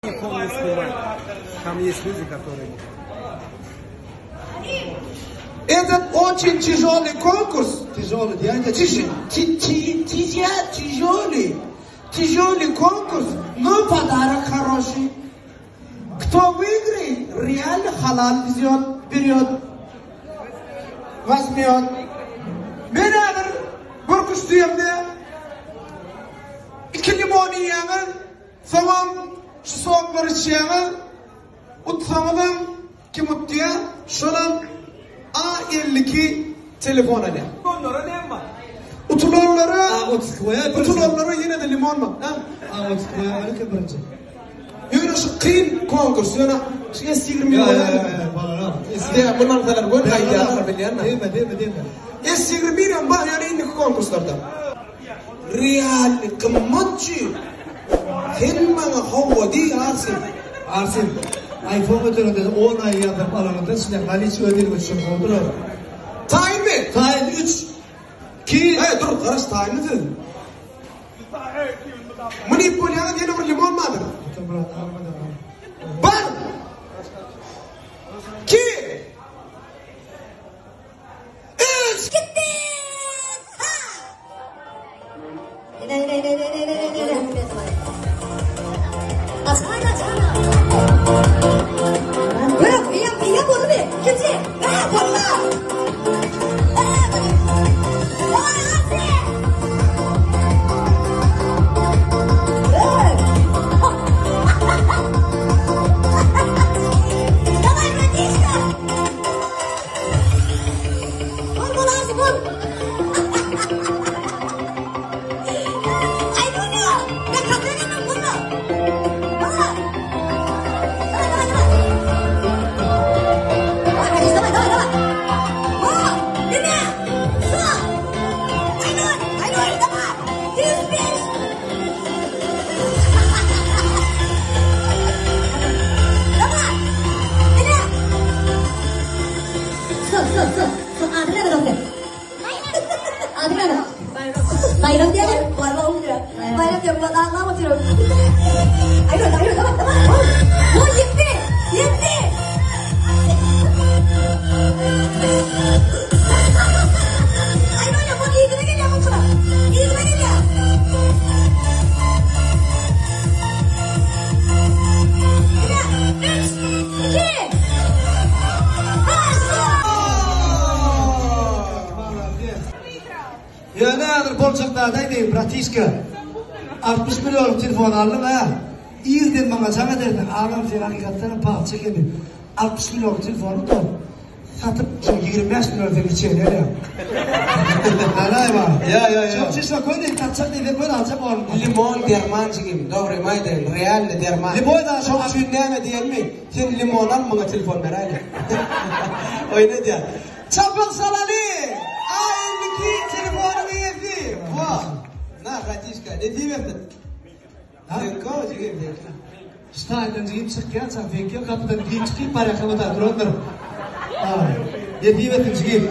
Никого не снимать. Там есть люди, которые... Этот очень тяжелый конкурс. Тяжелый, дядя. Тяж, тяжелый. Тяжелый конкурс, но подарок хороший. Кто выиграет, реально халал везет, берет, возьмет. Men häzir bir kuş diýemde iki limon iýýäňiz, Soňam şu soklary içýäňiz, utsaňyzam kim utýa, şolam A 52 telefon alýar. Utulanlara näme bar? Utulanlara, A 32 goýar birinji. Utulanlara ýene-de limon bar. Ha? A 32 goýar eken birinji. Ýöne şu kyn konkurs, ýöne şu S 21 Ýa, ýa, goýar. ýa, bolarak. Diýä, mundan alsalar göni gaýdýarlar bilýänmi? Diýme, diýme, diýme. S 21 hem bar ýöne indiki konkurslarda. Realny gymmatçy. Sen maňa howwa diý Arsen. Arsen, iPhone göterende on aý ýazyp alanyňda içinde naliçi öz eliňe düşen gowy durar. Taýynmy? Taýyn üç, iki. He dur garaş taýynmy siz? Muny iýip bolýaňyz ýene bir limon bardyr. Bar. Ki. Üç. Gitdi! Ha! Ine ine ine ine ine ine ine ine. Açana açana. Yok, iyi iyi boldy. Kimsi? Ha, boldy. Dawaj, braciszka! Bol bol Arsi bol. Aý Dunýa, men kabul edemem bunu. Bol. Dawaj dawaj dawaj. Dawaj Kadir dawaj dawaj dawaj. Bol. Dunýa. Su. Aýnur, Aýnur dawaj. 205. Dawaj. Dunýa. Stop, stop, stop. Stop, adyň näme dostum? Adyň näme? Bayram. Bayram diýelim. Bayram diýelim. Bayram diýelim. Allah'a oturuyorum. Aýnur, Aýnur, tamam, tamam. Gol ýetdi. Ýetdi. Aýnur, ya bu iyigine gelýär bu kula. Iyigine gelýär. Ine, üç, iki, Ýöne häzir boljak zat aýdaýyn, bratişka. 60 millionlyk telefon aldyň-a. Irden maňa jaň edersiň, agam sen hakykatdanam patyşa ekeniň. 60 millionlyk telefony tor. Satyp şo 25 million sen içeri alýaň. Halaý bar. Ýa, ýa, ýa. Şoň üçin şo göni satjak diýseň göni aljak ornuň. Limon derman jigim, dogrymy aýdaýyn, realny derman. Limon da Şoň üçin näme diýenmi? Sen limon al, muňa telefon beräýli. Oýun edýän. Çapyk salaly! A 52 telefonyň eýesi. Wa. Na, bratişka, nesip etsin. Seňki o jigim, seňki. Ştaýdan jigim çykýança seňki gapydan giç çykyp barýarka bu da durandyr. Ha. Nesip etsin jigim.